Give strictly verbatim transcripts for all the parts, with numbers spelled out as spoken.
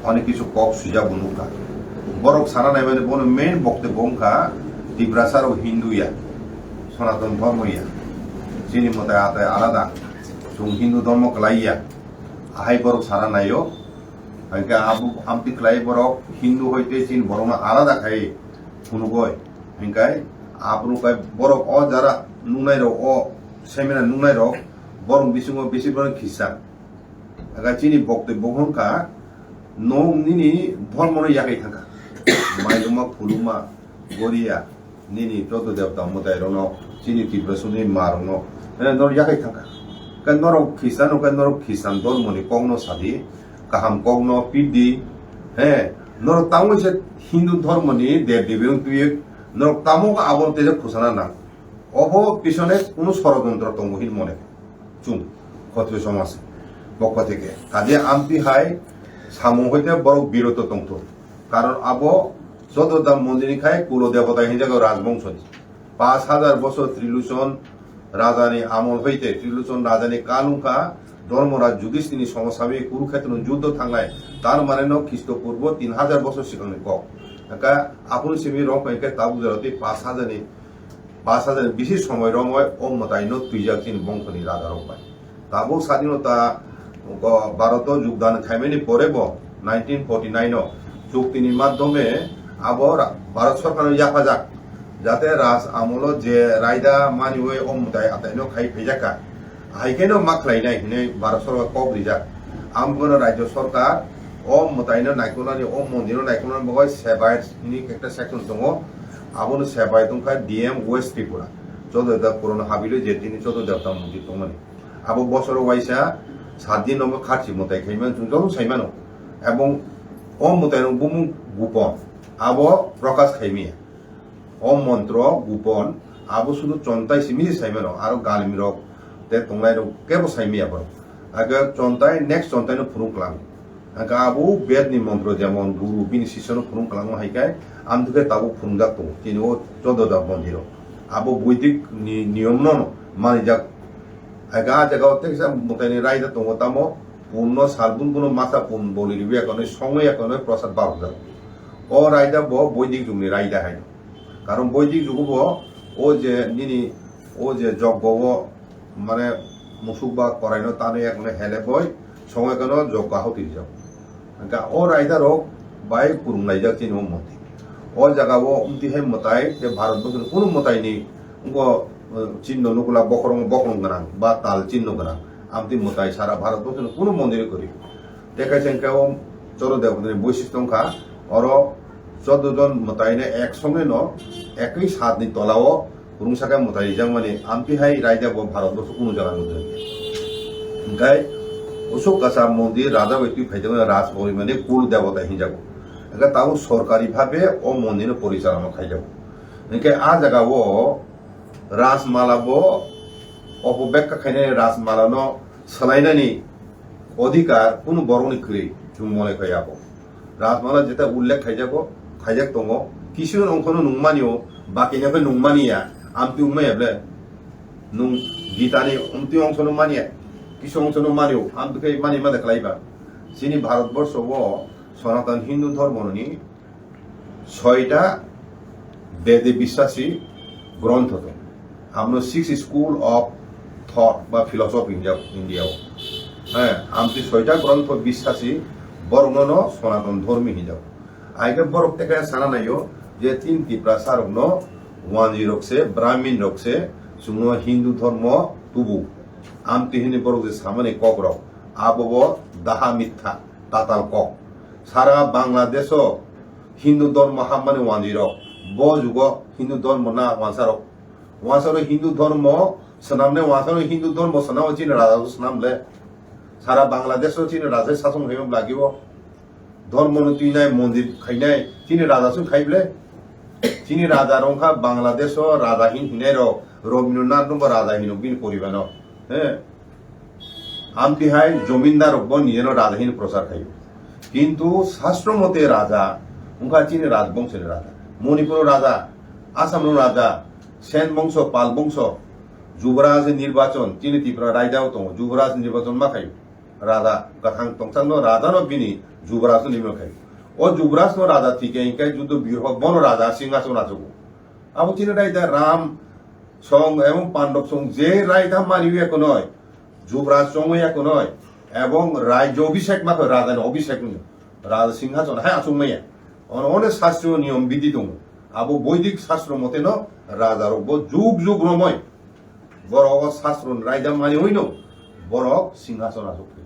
Onek kisu kok swijak bo nukha. Borok sana naimani bono main boktobbo wngkha Tiprasa rok Hindu ya, Sonaton dhormo ya. Chini mwtai atai alada. Chwng Hindu dhormo kwlai ya. Ahai borok sana naio. Hingke abo amtwi kwlai borok Hindu hoite chini borokno alada khai phunugoi. Hingke aboni kai borok o jara nuknai rok, o seminar nuknai rok, borok bisingo bisi borok Khristan. Aga chini boktobbo wngkha, nwng nini dhormono yakai thangkha. Mailuma, phuluma, goria, nini joto debta mwtairokno, chini Tiprasuni marokno, eh, noro yakai thangkha. Khe norok Khristan, khe norok Khristan dhormoni kokno sadi, kaham kokno pidi, he, norok tamo se Hindu dhormoni dev devi wng twi, norok tamo abono teisa khusana nang. Obo pisone kunu sorojontro tongo hin mone. Chwng, Khatriyo somaj, pokho theke. Kaje amtwi hai samung hoite borok biroto tongthok. Karon abo Chododam mondirni khai kulo debota hinjago rajbongshoni. Pash hajar bosor Trilochon rajani amol hoite, Trilochon rajani kal wngkha Dharmaraj Yudhishthirni somosabi Kurukhetroni juddo thangnai. Tar mane no Khristo purbo tin hajar bosor sikangni kok. Aka aphuru simi rok hwnkhe tabuk jora tei pash hajar ni Pash hajar bisi somoi romwi o mwtaino twijak chini bongkhoni rajarok bai. Tabuk sadinota, o, Bharoto jogdan khaimani pore bo nineteen forty nine o chuktini madhyome abo ra-, Bharat sorkarno yaphajak, jate raj amolo je raida maniwi o mwtai ataino khai phaijakha. Hai kheno ma khlainai hinwi Bharat sorkar kok rijak. Ambono rajyo sorkar o mwtaino naikolnani, o mondirno naikolnani bagwi sebai hwnwi ekta section tongo. Abono sebai tongkha D M West Tripura. Chododebta Purano habilo je tini Chododebta mondir tongmani. Abo bosoro waisa sat din no kharchi mwtai khaimani chwng joto saimano. Ebong o mwtairok bumung gupon. Abo prokash khaimaya. O montro gupon abo sudu chontai simi se saimano, aro galmirok tei tongnairok kebo saimaya borok. Ake chontai next chontaino phurung klang. Ake abo bedni montro jemon guru bini sisono phurung klangma hai khe amtwkhe tabuk phurungjak tongo chini o Chododebta mondiro. Abo boidik ni niyomno manijak. Ake a jagao teksa mwtaini raida tongo tamo Punno salbun bono masa pun boli riwi akonoi songwi akonoi prosad barokjak. O raida bo boidik jugni raida hai. Karon boidik jugo bo o je nini o je joggo o mane musuk ba koraino tanwi akonoi hele boi songwi akono joggo ahoti rijak. Hingke o raida rok bai kurung laijak chini o mondir. O jaga o omtwi hai mwtai tei Bharat borsoni kunu mwtai ni wngkha, eh, chinno nukla bokhorong bokhorong gwnang ba tal chinno gwnang. Amtwi mwtai sara Bharat borsoni kunu mondir kwrwi. Tei kaisa hingke o Choro Debotani boisikto wngkha, oro chordo jon mwtaino ek songeno ekwi satni tolao kwrwngsa khe mwtai rijakmani amtwi hai raida bo Bharat borso kunu jaga nukjakya. Hingke usuk kacha mondir raja bai twi phaijakmani Raj Bhawani mane kul debota hinjago. Hingke tabuk sorkari bhabe o mondirno porichalona khaijago. Hingke a jagao Rajmala bo opobekka khainai Rajmala no swlainani odhikar kunu borokni kwrwi chwng mone khai abo. Rajmala jeta ullekh khaijago, khaijak tongo, kisu ongkhono nungmani o, bakina khe nungmani ya, amtwi wngmaya ble? Nung Gita ni amtwi ongkhono mani ya, kisu ongkhono mani o, amtwi khe mani mada khlai ba? Chini Bharat borsho o Sanatan Hindu dhormo ni soita bede biswasi grontho tong. Amno six school of thought ba philosophy hinjak India o. He, amtwi soita grontho biswasi borokno no Sanatan dhormi hinjak. Aike borok teke sana naio je tin Tiprasa rokno wanji rok se, Brahmin rok se, chwngno Hindu dhormo tubu. Amtwi hini borok je samani kok rok, abo bo daha mitha, tatal kok. Sara Bangladesh o Hindu dhormo hammani wanjwi rok. Bo jugo Hindu dhormo na wansa rok. Wansa rok Hindu dhormo swnamne, wansa rok Hindu dhormo swnam chini raja rok swnam le. Sara Bangladesh o chini raja sasong khaima lagi o. Dhormo no twinai mondir khainai chini raja song khai ble. Chini raja rok kha Bangladesh o raja hin hinai rok. Rabindranath no bo raja hino bini poribar no. He. Amtwi hai jomindar rok bo nijeno raja hino prochar khaio. Kintu shastro mote raja wngkha chini rajbongso ni raja. Manipur raja, Assam raja, Sen bongso, Pal bongso, Jubraj nirbachon, chini Tripura raida o tongo, Jubraj nirbachon ma khaio. Raja kwthang tongthangno, rajano bini Jubraj no nimno khai. O Jubraj no raja thike hinkhe Juddho Bihor bono raja singhason achugo. Abo chini raida Ram song ebong Pandab song je raida mani ya kunoi, Jubraj song ya kunoi, ebong Rajya Abhishek ma koi, raja ni Abhishek ni, raja singhason hai achuk maya. Ono onek shastro niyom bidhi tongo. Abo Boidik shastro mote no raja rok bo jug jug romoi borok o shastro ni raida mani hoi no borok singhason achuk khe.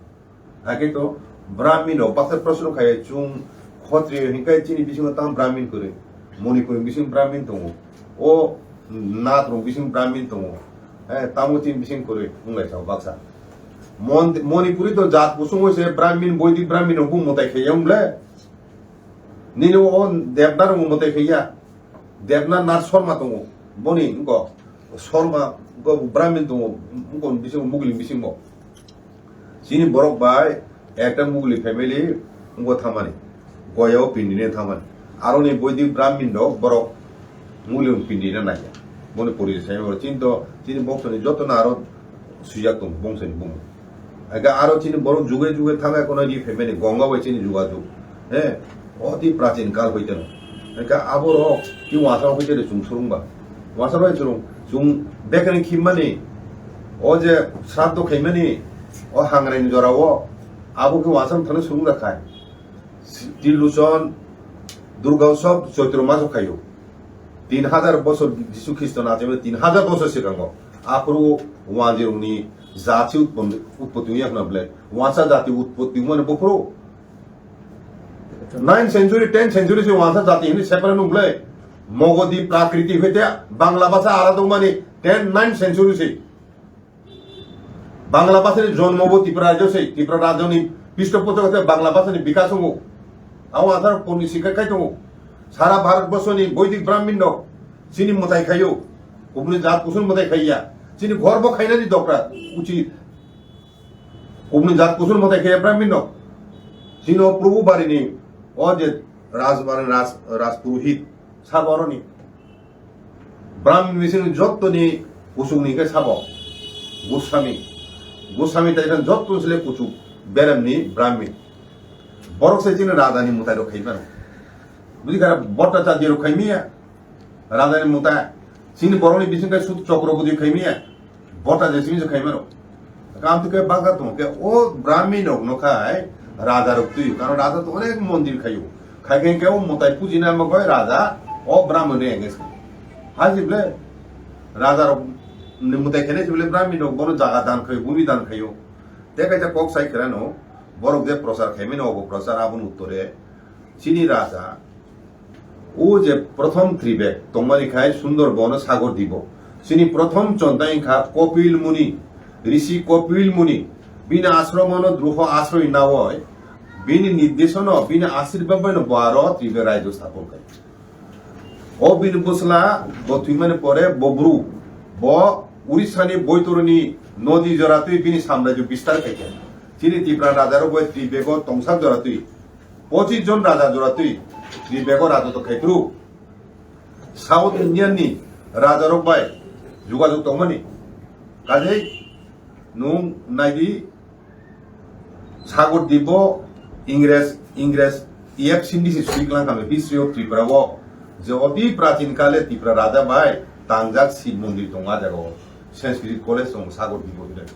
Hakhe to Brahmin rok baksa proshno khai, chung Khotriyo hinkai chini bisingo tam Brahmin kwrwi, Manipur ni bising Brahmin tongo, o Nath rok bising Brahmin tongo, eh, tamo chini bising kwrwi wnglai sao baksa. Mon-, Manipuri to jat kusung se Brahmin, Boidik Brahmin rok bo mwtai khaiya wngle. Nini o Debnar rok mwtai khaiya. Debnar Nath Sharma tongo. Boni wngko Sharma wngko Brahmin tongo. Wngko bising Mugli bising bo. Chini borok bai ekta Mugli family wngko thamani. Goya o pindine thamani. Aroni Boidik Brahmin rok borok Mugli pindine naiya. Boni pori sai chini to chini boksoni joto na aro swijak tongo bongsoni bumung. Aka aro chini borok juge juge thangkha kono di family Ganga bai chini jugajug. He, oti prachin kal hoi teno. Aka aborok ki wasa hoi teno chung surung ba. Wasa bai surung, chung bekani khimmani, o je sraddho khaimani, o hangrani jorao, abo ki wasa thani surung da khai. Trilochon, Durga Utsav, Choitro maso khaio. Tin hajar bosor Jisu Khristo na chebe tin hajar bosor sikango. Aphuru wanjirokni jati utpon-, utpoti wngya khna ble. Wansa jati utpoti wngmani buphuru. Nine century, ten century se wansa jati hini separate nung ble. Mogodi Prakriti hoite Bangla bhasha alada wngmani ten, nine century se. Bangla bhasha ni jonmo bo Tripura rajyo se, Tripura rajyo ni pishtoposto khe Bangla bhasha ni bikas wngo. Abo athar ponni sikha khai tongo. Sara Bharat borsho ni Boidik Brahmin rok chini mwtai khaio. Kubuni jat kusung mwtai khaiya. Chini ghor bo khainani dokra uchi. Kubuni jat kusung mwtai khaiya Brahmin rok. Chini o Prabhu bari ni o je Raj bari Raj, Raj Purohit. Sabo aroni. Brahmin bising jottoni kuchukni khe sabo Goswami. Goswami tai khe jottoni sle kuchuk beremni Brahmin. Borok se chini rajani mwtai rok khai mano. Buji kha Bhattacharya rok khai miya. Rajani mwtai. Chini borokni bising khe sud chokro budi khai miya. Bota je simi je khaima rok. Kam to khe bangka tong khe o Brahmin rok no khai raja rok twi. Karon raja to onek mondir khayo. Khai khe khe o mwtai puji na ma koi raja o Brahmin ne enges. Ha jible raja rok ni mwtai khene jible Brahmin rok bono jaga dan khayo, bumi dan khayo. Te kaisa kok sai khera no borok je prochar khaimani obo prochar aboni uttore chini raja O je prothom tribek tongmani khai Sundarbono Sagor Dibo. Chini prothom chontai wngkha Kopil Muni, Rishi Kopil Muni. Bini ashramono druho asroi nawoi, bini nirdesono, bini ashirbad baino bo aro tribek raijo sthapon khai. O bini bwsla bo thwimani pore bo bru, bo Urisani Boitoroni nodi joratwi bini samrajyo bistar khai kha. Chini Tipra rajarok bai tribego tongsak joratwi Pochis jon raja jora twi, Tribego raja to khaitru. South Indian ni raja rok bai jugajug tongmani. Kajei nung naidi Sagor Dibo Ingres, Ingres F C D C sui klang kami history of Tripura o je oti prachin kale Tripura raja bai tangjak Shiv mondir tongo a jaga o. Sanskrit college tongo Sagor Dibo hwnwi.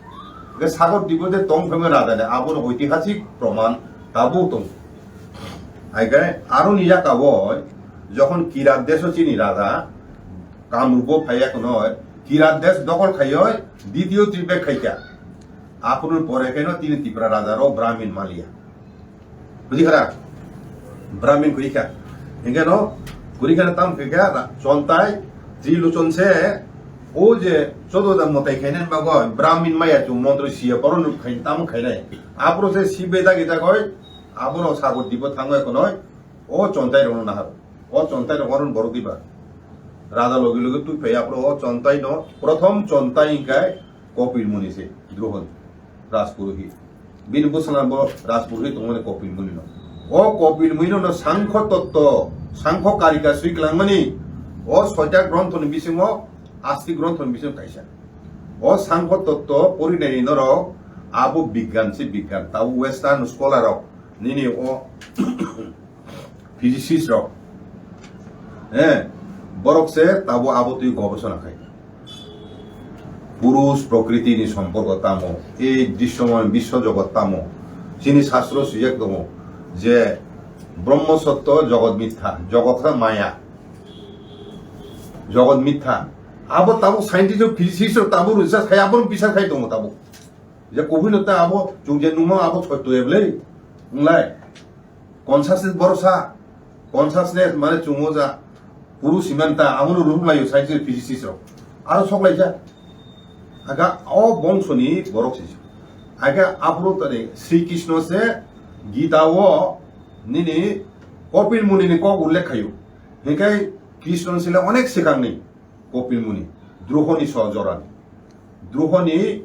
Hwnkhe Sagor Dibo je tong phaima raja ni abono oitihasik proman tabuk tongo. Haikhe aroni yakao jokhon Kirat deso chini raja Kamrupo phaiya khwnoi, Kirat des dokol khaioi, ditiyo tripek khaikha. Aphuru pore kheno tini Tipra raja rok Brahmin maliya. Buji khara? Brahmin kuri kha. Hingke no, kuri kha tam khe kha, chontai, trilochon se, o je chodo da motai khainai bago, Brahmin maya chu montro siya poro nuk khain tam khainai. Apro se sibe dagi dagoi, abono Sagor Dibo thangoi konoi, o chontai rok no nahar. O chontai rok oron borok diba. Raja logi logi tui phai apro o chontai no, prothom chontai hingkai, Kopil Muni se, Drohon, Rajpurohit. Bini bwswngna bo Rajpurohit tongmani Kopil Muni no. O Kopil Muni no, no Sangkho Totto, Sangkho Karika swi kwlangmani, o soita gronthoni bisingo, asti gronthoni bisingo kaisa. O Sangkho Totto porinani norok Abo bigyan se bigyan, tabo western scholar rok, nini o physicist rok, eh, borok se tabo abo twi gobesona khai. Purush prokriti ni somporko tamo, ei drisyoman biswa jogot tamo, chini shastro swijak tongo je Brahma sotto, jogot mitha, jogot kha maya, jogot mitha. Abo tabo scientist o physicist rok tabo research khai, abo bisar khai tongo tabo. Je kubui no ta abo chwng je nungma abo sotto eblei. Wnglai. Consciousness borosa. Consciousness mane chwng o ja puru simanta abo no ruhum laio science physicist rok. Aro sok laija. Aga o bongso ni borok si. Aga abro tare Sri Krishna se Gita o nini Kopil Muni ni kok ullekh khayo. Hikai Krishna sile onek sikang ni. Kopil Muni, Druhoni so jorani. Druhoni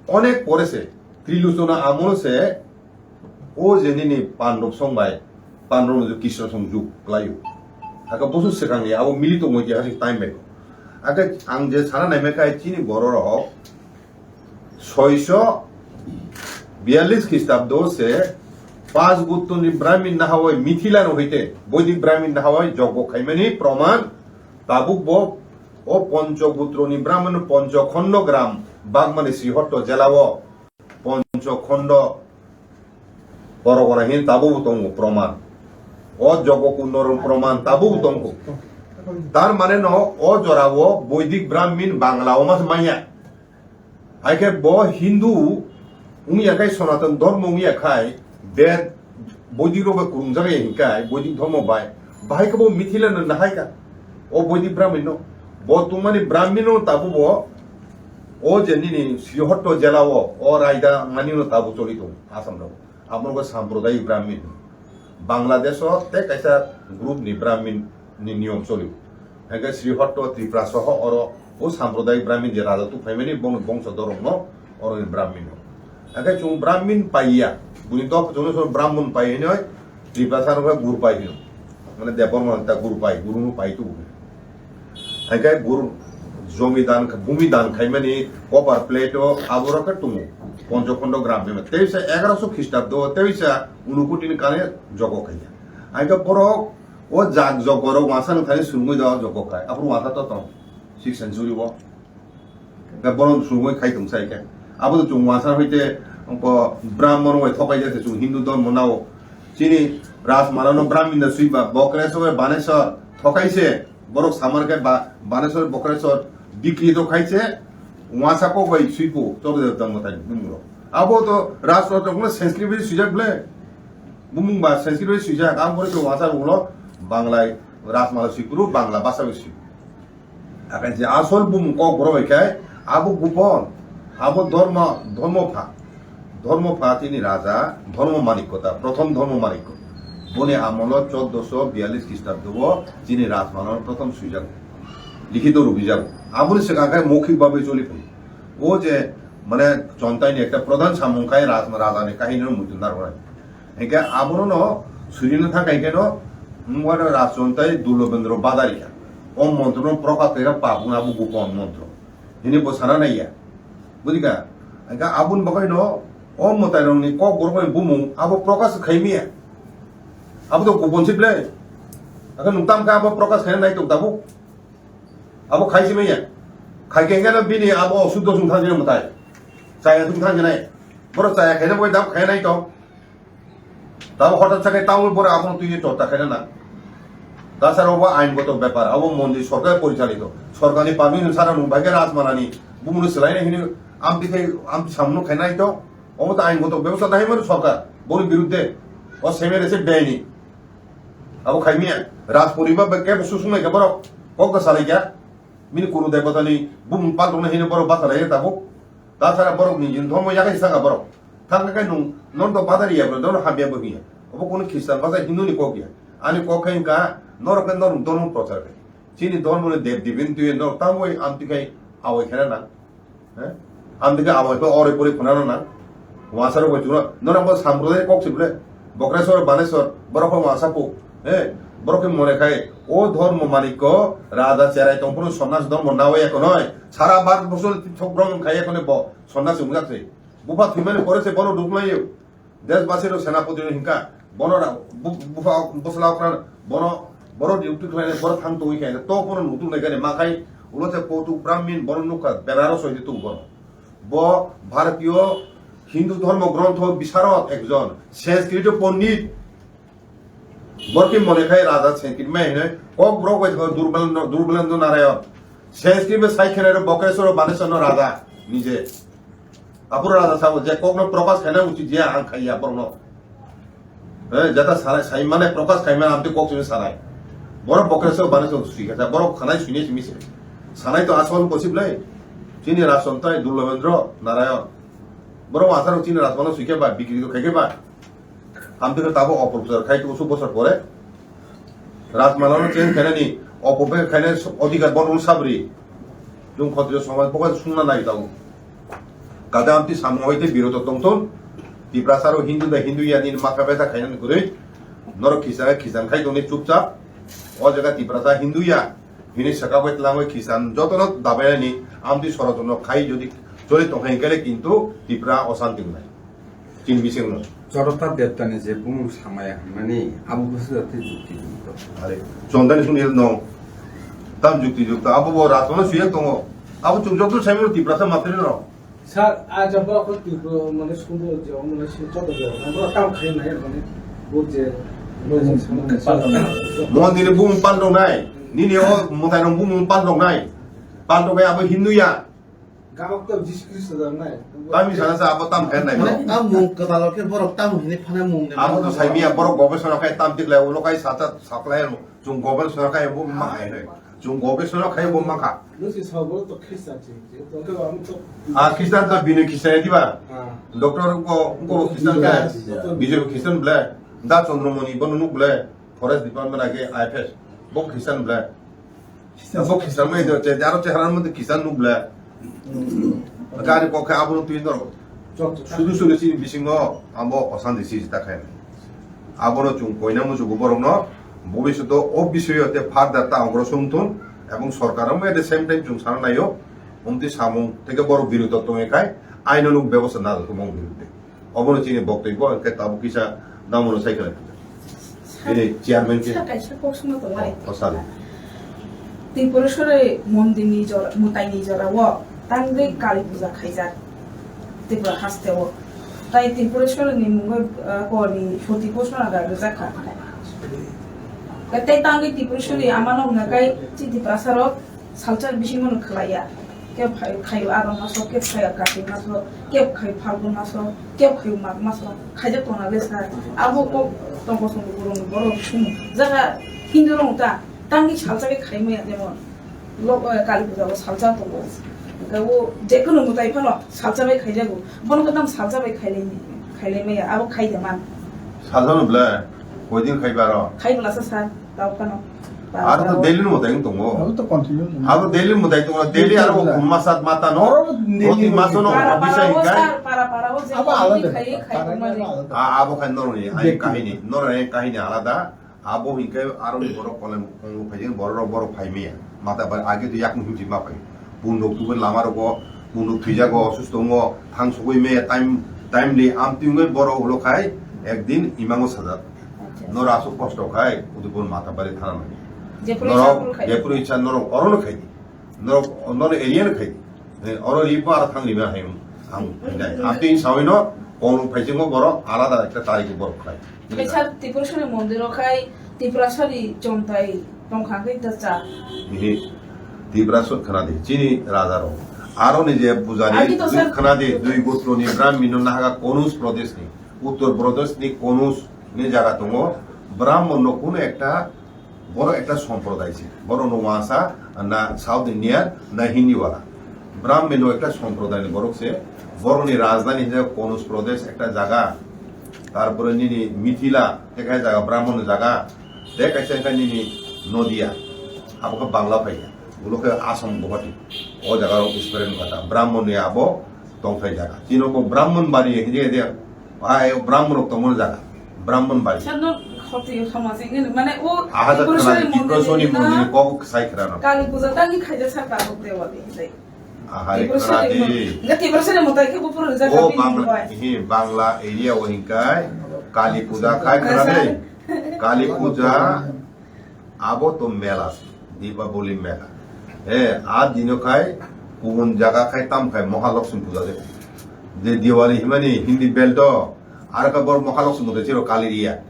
onek pore se, Trilochona amolo se, o je nini Pandab song bai, Pandab no Krishna song juk klaio. Aka bosu sekang ni abo mili tongmo je hasik time bai. Aka ang je sana naimai kai chini borok rok, soiso biyallis Khristabdo se, Pas Gutto ni Brahmin nahawai Mithila no hoite, Boidik Brahmin nahawai jogbo khaimani proman, Tabuk bo o Poncho Gutroni Brahman Poncho Khondo gram Bagmani Srihotto jela o Poncho Khondo borok ora hin tabuk bo tongo proman. O Jogo Kundo rok proman tabuk bo tongo. Tar mane no o jora o Boidik Brahmin Bangla o mas manya. Hai khe bo Hindu wngya khai, Sanatan Dharma wngya khai, Ved, Boidik rok bai kwrwngjak ya hinkhai, Boidik Dharma bai, bahai khe bo Mithila no nahai kha, o Boidik Brahmin no, bo tongmani Brahmin no tabuk bo, o je nini Srihotto jela o, o raida mani no tabuk choli tongo Assam rok, abo no Sampradayik Brahmin. Bangladesh o tei kaisa group ni Brahmin ni niyom choli. Hingke Srihotto Tripura soho oro o Sampradayik Brahmin je raja tu phaimani bong-, bongso dorong no oro ni Brahmin no. Hingke chung Brahmin paiya, buni dok chung no Brahmin pai hinoi Tripura saro khe gur pai hino. Mane Debbarma ta gur pai, guru no pai tu. Hingke gur jomi dan, bumi dan khaimani copper plate o abo rok khe tungo. Poncho Khondo gram ni. Teisa egaroso Khristabdo, teisa Unukuti ni kane jogo khaiya. Hingke borok o jak jogo rok wansa no thani sumui da jogo khai. Aphuru wansa to tong. Sixth century o. Hingke borok sumui khai tong sai khe. Abo to chung wansa hoite bo Brahmon bai thokai jate chung Hindu dhormo nao. Chini Rajmala no Brahmin da suiba, Bokreswar, Baneswar thokai se. Borok samar khe ba, Baneswar, Bokreswar bikri to khai se. Wansa kok bai suipo, Chorjadeva Dharma thani bumung rok. Abo to Rajmala to Sanskrit bai suijak ble. Bumung ba Sanskrit bai suijak, ang pore to wansa ulo Bangla Rajmala suipuru, Bangla basa bai sui. Akan je asol bumung kok borok bai khai, abo gupon, abo dhorma, dhormo pha. Dhormo pha chini raja, Dhormo Manikko ta, prothom Dhormo Manikko. Boni amolo choddoso biyallis Khristabdo o chini Rajmala no prothom suijak. Likhito rubijago. Aboni swkang khe moukhik babe choli phai. O je, mane, Chontai ni ekta pradhan samung khai Raj-, raja ni kahini no muitu narwknai. Hingke abono no surina thang kai khe no, wngmano Raj Chontai Dulobendro Badari kha. O montro no prokat khe pabung abo gupon montro. Hini bo sana naiya. Bujika? Hingke aboni bagwi no, o mwtai rok ni kok borok ni bumung abo prokas khai miya. Abo to gupon si ble. Aka nung tam kha abo prokas khai nai tok tabuk. Abo khai si manya. Khai khe hingke no bini abo osuddo sung thang jani mwtai. Chaya sung thang jani. Boro chaya khaina bo dam khai nai to. Tabo hotat sakai tamo boro abo twi chorta khaina na. Dasar obo ain goto bepar. Abo mondir sorkar porichalito. Sorkar ni permission sara nung bai khe Rajmala ni bumung no swlai nai hini amtwi khai amtwi samung no khai nai to. Obo to ain goto bebosta nai mano sorkar. Boni birudde. O semere se beni. Abo khai miya, Raj poribar bai kebo susung lai kha borok, kok da salai kha. Bini kuru debota ni bumung pal rok no hino borok basa lai tabuk. Tasara borok ni jin thomo yakai saka borok. Thang kai nung, non to badari ya bro, non hamya bo hiya. Obo kono Khristan basa Hindu ni kok ya. Ani kok khai ka, norok ke norok dormo prochar khai. Chini dormo ni dev devi ni tuye norok tamo amtwi khai awai khena na. He? Amtwi khe abo khe ori pori khuna rw na. Wansa rw bai chukno. Norok bo samprodai kok si bwle. Bokreswar, Baneswar, borok bo wansa pu. He? Borok khe mone khai, o dhormo manikko raja cherai tong phuru sonnas dhormo nawi ekonoi. Sara Bharat borsho ni thok bromon khai ekonoi bo sonnas wngjak se. Bupha thwimani pore se bono duk laio. Deshbasi rok senapoti rok hinka. Bono ra-, bu-, bupha bosla okra bono, bono duty khlainai, bono thang tongwi khe. To bono nutuk nai gani ma khai ulo te Kautuk Brahmin bono nukha, beraro soidi tung bono. Bo Bharatiyo Hindu Dhormo Grontho Bisarod ekjon, Sanskrit Pondit. Borki mone khai raja Sanskrit mai hinoi kok borok bai thang Durbalendo, Durbalendo Narayon. Sanskrit bai sai khenai Bokreswar Baneswar no raja nije. Apur raja sabo je kok no prokash khaina uchi je ang khaiya borok no. Eh, jata sanai, sai mane prokash khai mane amte kok sini sanai. Borok Bokreswar Baneswar sui kha, borok khanai sui ne simi se. Sanai to asol kosip lai. Chini Rajchandra Durbalendo Narayon. Borok asar chini Rajmala sui khe ba, bikri to khai khe ba. Hamtwkhe tabo opoprochar khai tongo su bosor pore. Rajmalano change khainani opoprochar khainai adhikar bono sabri. Chwng Khotriyo somaj bokhai sungna nai tongo. Kaja amtwi samung hai tei biroto tongthun. Tiprasaro Hindu da Hindu ya nini matha betha khainani kwrwi. Norok khichara khichang khai tongni chupchap. O jaga Tiprasa Hindu ya. Hini saka bai twlangwi khichang jotono dabainani amtwi sorotono khai jodi choli tongkha hinkhe kintu Tipra osanti wngnai. Chini bisingno. Chorota Debtani je bumung samaya hwnmani abo bwswk jati jukti jukto. Are, Chondani sungni no. Tam jukti jukto. Abo bo Rajmala suya tongo. Abo chwng joto saimano Tiprasa matri no. Sir, a jabra ko Tipra mane sundo je mane se joto je. Abo kam khai nai mane bo je. Mondini bumung pandok nai. Nini o mwtai rong bumung pandok nai. Pandok nai abo Hindu ya. Gabak to Jisu Kristo da nai. Tami sana sa abo tam khe nai. Mane tam mung kwtal khe borok tam hini phana mung ne. Abo to sai miya borok gobesona khai tam tik lai ulo khai sata saklai ro. Chung gobesona khai bo ma khai nai. Chung gobesona khai bo ma kha. Nusi sa borok to Khristan chi. To ke ba to. A Khristan to bini Khristan diba. Doctor ko ko Khristan ka. Bijoy Khristan ble. Da Chandramani bo nuk ble. Forest Department age I F S. Bo Khristan ble. Bo Khristan mai do, che, aro chehara mode Khristan nubla. Gari kokhe abono twi norok. Sudu sudu chini bisingo abo osanti si ta khai. Abono chung koina muchugo borokno bobishoto o bisoyo te further ta ongro songthun ebong sorkar mo at the same time chung sana naio. Umti samung teke borok biroto tonge khai aino nuk bebosta na tumong birote. Obono chini boktoi bo, hwnkhe tabuk kisa damono sai khlai. Ini chairman ke. Sa kaisa kok suma tong mani. Oh, oh, sorry. Tripureshwari mondirni jora, mwtaini jorao tangwi Kali puja khaijak Tripura hasteo. Tai Tripureshwari ni mungo, ah, koni forty bosor aga gajak kha. Tei tangwi Tripureshwari amano hwnka kai chini Tiprasa rok Salsa bisingo no khlaiya. Kebo khai, khai Adon maso, kebo khai Kartik maso, kebo khai Phalgun maso, kebo khai Mag maso. Khaijak tongna le sa. Abo kok tong kosong borok ni borok sung. Jaga Hindu rok ta tangwi salsa khe khai maya jemon. Lok, eh, Kali puja o salsa tongo. Hwnkhe o je kono mwtai phano salsa bai khaijago. Bono khe tamo salsa bai khailai, khailai maya. Abo khai de man. Salsa no ble, koi din khai baro? Khai bwlasa sa. Tao phano. Aro to daily no mwtai tongo. Aro to continue tongo. Aro daily mwtai tongo, daily aro Daily khum masa mata no. Aro daily Proti maso no mwtai. Para, obisa para, o hikai. Sir, para, para, o je Abo alada. Khai, khai Para tongmani. Alada. A, abo khai noroni, ai Beki. Kahini, noroni kahini alada. Abo hikai aro ni borok kolem kong phai jeng borok rok borok phai miya. Mata bar age to yak muhim jima phai. Bunduk tubu lama rogo, bunduk thwijago, osusto wngo, thang sugui me time, timely amtwi wngwi borok ulo khai ekdin imango sajak. Acha. Noro aswk kosto khai, Udaipur Matabari thana nai. Jepuri Norok, Chapur khai. Jepuri cha norok oro no khai. Norok, norok area no khai. Eh, oro ripo ar thang riba hai ang hinai. Amtwi sawi no, kong phai jeng borok, alada ekta tarik borok khai. Kaisa Tripureshwari mondir o khai Tiprasari chontai tongkha hwnkhe ta cha. Ini Tipraswar khna di, chini raja rok. Aro ni je pujari Agi to dui sir. Khna di, dui gotro ni Brahmin no nahaga Konus Pradesh ni, Uttar Pradesh ni Konus ni jaga tongo. Brahmin no kuno ekta, boro ekta somprodai se. Boro no wasa na South India na Hindi wala. Brahmin no ekta somprodai ni borok se. Boro ni rajdhani je Konus Pradesh ekta jaga. Tarpore nini Mithila, Tei kaisa jaga Brahmon ni jaga, tei kaisa wngkha nini Nodia, abo khe Bangla phai ya, ulo khe Assam Guwahati, o jaga rok Israel ni kata Brahmon ni abo tongthai jaga. Chini bo Brahmon bari hinje de, ai Brahmon rok tongmani jaga, Brahmon bari. Sir, no khoti samajik ni mane o Aha jak Tipraswari khna, Tipraswari mondir ni mondir kok sai khna no. Kali puja tangwi khaijak sir tabuk Dewali hinjai. Ahari Tripura khana sari di. Mo-, ga Tripura sari mo tai khe bo pura rijak O kami Bangla, bai. Hi, Bangla area o hingkai Kali Puja khai khana di. Kali Puja abo to mela, Deepavali mela. Eh, a dino khai kubun jaga khai tam khai Mahalakshmi Puja de. Je Diwali himani Hindi belt do, ar ka bor Mahalakshmi Puja chiro Kali area.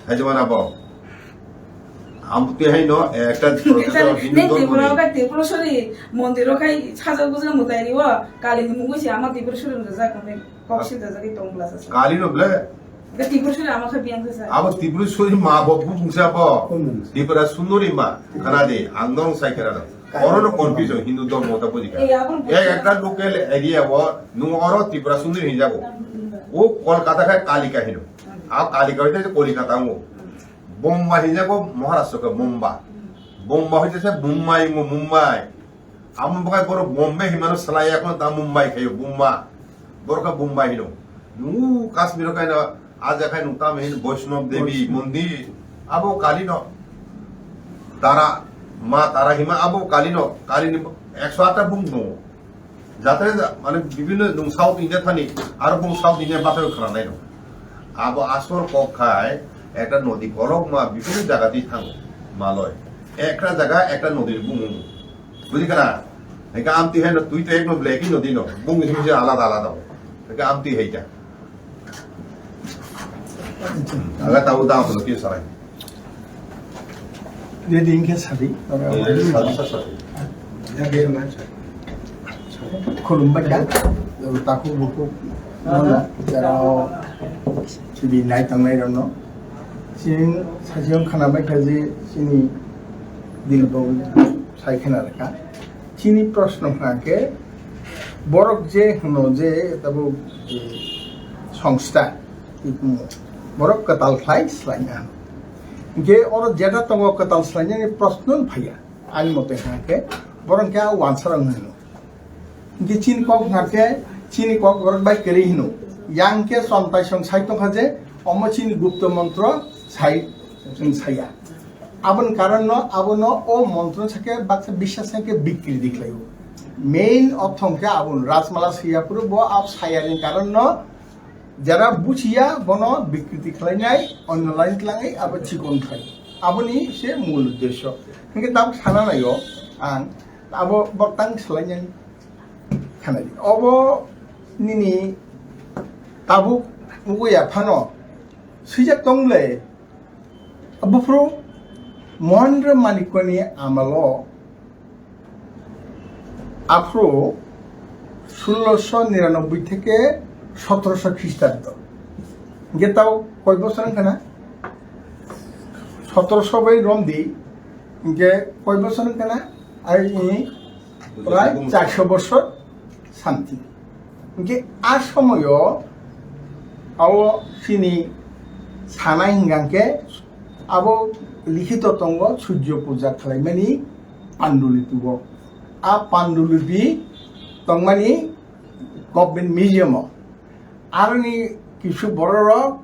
Hai jemon abo. Am twi hai no, eh, ekta Tripura Hindu Neng dhormo Tripura ni. Ka Tripura sori mondir o khai sajak bujak mutai riwo, Kali ni mungwi se ama Tripura sori no jak kok si jak tong bla sa. Kali no ble. Ga Tripura sori ama kha biyang sa. Abo Tripura sori ma bo bung sa bo. Bung sa. Tripura sundori ma, khana di, ang dong sai khana dong. Oro no confusion, Hindu dhormo ta buji kha. Eh, abo Ek ekta local area o, nung oro Tripura sundori hin jago. O Kolkata khai Kalika hino. A Kalika hoite je Kolikata ngo. Bomba hinjago Maharashtra ke Bomba. Bomba hoite se Mumbai ngo Mumbai. Amo bagai borok Bombay himano salai ya kono ta Mumbai khayo Bomba. Borok ka Bomba hino. Nu Kashmir kai na aja khai nung tam hin Vaishnav Devi Vaishnav. Mondir. Abo Kali no. Tara, ma Tara hima abo Kali no. Kali ni ekso atta bung no. Jatre ja-, mane bibhinno nung South India thani, aro bung South India bathai khwlanai rok. Abo asol kok khai, ekta nodi kolok ma bibhinno jaga di thango, maloi. Ekta jaga, ekta nodi bung. Bujikha na? Eka amti hai no, twi to ek no black hi nodi no. Bung ni bung alada alada. Eka amti hai ta. Aga tahu tahu tu kis sarai. Dia dingke sari. Khulumbai da, taku buku, nono, jara, sidi nai tangnai rano. Sini sajiyong khana bai kaji, sini dilbong sai khana reka. Chini proshno hwnkha khe, borok je hwno je tabuk, eh, songstha, twi kumo, borok kwtal khlai swlaina hwno. Hinkhe oro jeta tongo kwtal swlainani proshno phaiya, ani mote hwnkha khe, borok khe a wansarok hwno. Hinkhe chini kok hwnkha khe, chini kok borok bai kwrwi hwno. Yang khe chontai song sai tongkha je, omo chini gupto montro sai, chwng saiya. Aboni karon no, abono o montro sakhe baksa biswas sakhe bikriti khlaio. Main ortho hwnkhe abono Rajmala swiya phuru bo abo sayani karon no jara buchiya bono bikriti khlainai, onno line tlangwi abo chikon khlai. Aboni se mul uddesyo. Hinkhe tabuk sana naio ang, abo bo tang swlainani khanai. Obo nini tabuk nuguya phano swijak tong le. Buphuru Mohendra Manikya ni amalo aphuru sulosho niranoboi theke sotrosho Khristabdo. Hinkhe tao koi bosor wngkha na? Sotrosho bai romdi, hinkhe koi bosor wngkha na? Ai ni Prai charso bosor something. Hinkhe a somoyo abo chini sanai hingkha khe abo likhito tongo Surjo puja khlaimani pandulipio. A pandulipi tongmani government museum o. Aroni kisu bororok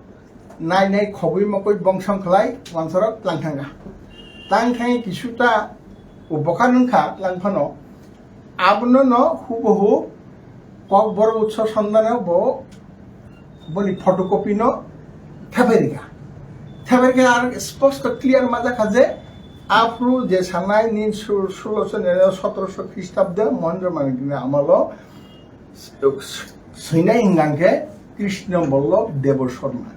nai nai khobwi mokoi bongsong khlai wansarok tlang thangkha. Tlang thangwi kisuta bokha nungkha tlang phano. Abono no hubuhu Kokborok Utsav Sandano bo boni photocopy no thepai rikha. Thepai rikha ar sposto clear ma jakha je aphuru je sanai nin sul-, sulosho nero sotrosho Khristabde Mohendra Manikya ni amalo swinai hingkha khe Krishna Vallabh Debbarma.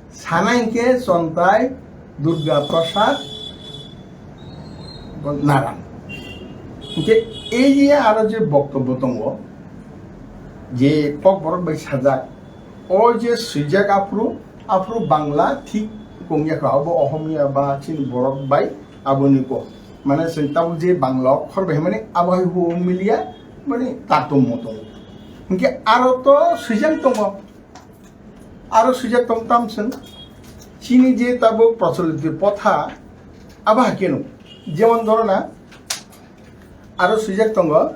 Sana hinkhe Chontai Durga Prasad Naran. Hinkhe ei je aro je boktobbo tongo, je Kokborok bai sajak, o je swijak aphuru, aphuru Bangla thik wngya kha, abo Ohomia ba chini borok bai aboni ko. Mane chwng tabuk je Bangla okhor bai hwnmani abo hai huo milia, mane tatommo tongo. Hinkhe aro to swijak tongo. Aro swijak tong tam chwng chini je tabuk procholito protha abo hai khe no. Jemon dhoro na aro swijak tongo,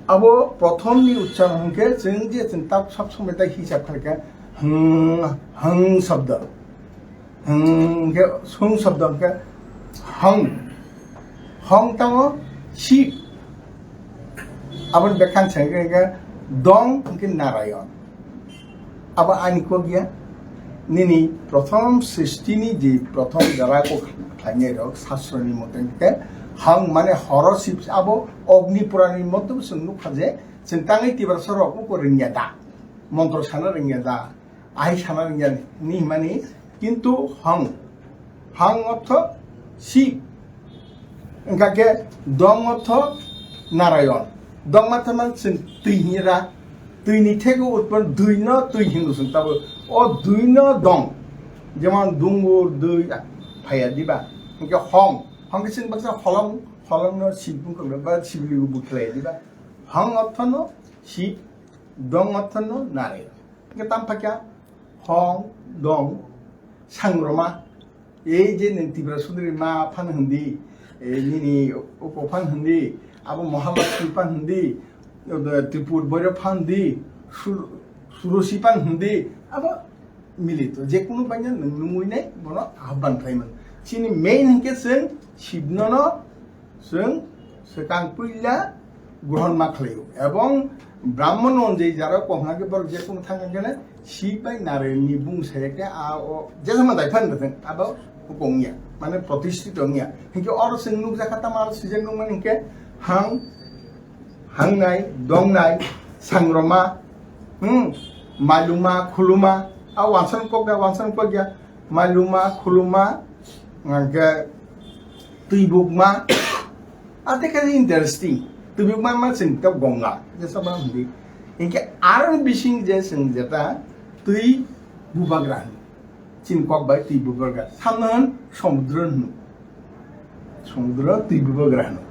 abo prothom ni uchcharon hwnkhe chwng je chwng tab sab somoi tai hisab khaikha hwng, hwng shabdo. Hwng hwnkhe sung shabdo hwnkhe hwng. Hwng tamo sheep. Aboni bekhang se hwnkhe dong hwnkhe Narayon. Abo ani kok ya. Nini prothom srishti ni je prothom jora kok khlainai rok sastro ni mote hwnkhe hang mane horo sip abo Ogni Puran ni mote bo chwng nukha je chwng tangwi Tiprasa rok uko rwngya da, montro sana rwngya da, ahai sana rwngya ni hwnmani, kintu hang, hang ortho sip. Hingkha khe dong ortho Narayon. Dong ma tama chwng twi hinra. Twi ni thego utpon dwi no twi hino chwng tabo. O dwi no dong. Jemon dungur dwi phaiya diba. Hingkhe hong. Hong khe chwng baksa holong, holong no sip bung khe ba sibili bu khlai diba. Hong ortho no sip, dong ortho no Narayon. Hingkhe tam phakya hong, dong, sangroma. Ei je nwng Tripura Sundri ma phan hindi, ei nini upo phan hindi, abo Mahalakshmi phan hindi, Tripur Bhairab phan hindi, Sur-, Surosi phan hindi, abo milito. Je kunu banya nwng nungwi nai bono ahban khlai man. Chini main hwnkhe chwng Shibno no chwng swkang puila grohon ma khlaio. Ebong Brahmon onjai jara kok hwnkhe borok je kunu thang khe Shib bai Narayon ni bung sai khe a o jesa ma dai phan thang abo kong ya, mane protishthit ong ya. Hwnkhe oro chwng nukjakha tamo aro sijak nukmani hwnkhe hang, hangnai, dongnai, sangroma, hmm, maluma, khuluma, a wansan kok ya, wansan kok ya, maluma, khuluma, hwnkhe twibukma, ate khe interesting. Twibukma ma chwng ta gonga, jesa ba hindi. Hwnkhe aro bising je chwng jeta twi bubagra hwno. Chini kok bai twi bubagra. Samno hwn somudro hwno. Somudro twi bubagra hwno.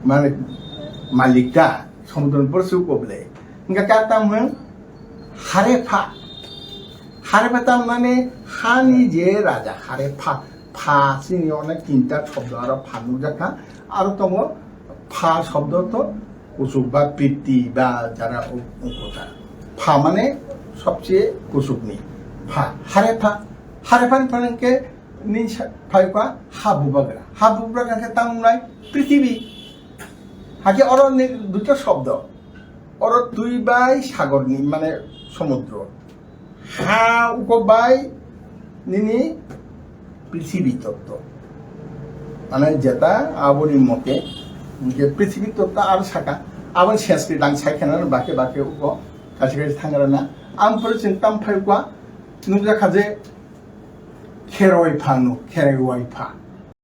Mane malik ta somudro ni borok se uko ble. Hwnkhe ka tam hwn harepha. Harepha tam mane hani je raja harepha. Pha chini onek tinta shobdo aro pha nukjakha. Aro tongo pha shobdo to kuchuk ba pitti ba jara u-, ukota. Pha mane sobse kuchukni. Pha, harepha. Harepha ni pha hwnkhe nini sa-, phaikha ha bubagra. Ha bubagra khe tamo wngnai prithibi. Hakhe oro ni duita shobdo. Oro twi bai sagorni, mane somudro. Ha uko bai nini prithibi totto. Mane jeta aboni mote je prithibi totto aro saka. Aboni Sanskrit ang sai khana bake bake uko kaisa kaisa thangrana. Ang pore chwng tam phaikha nukjakha je kheroi phano, kheroi wai pha.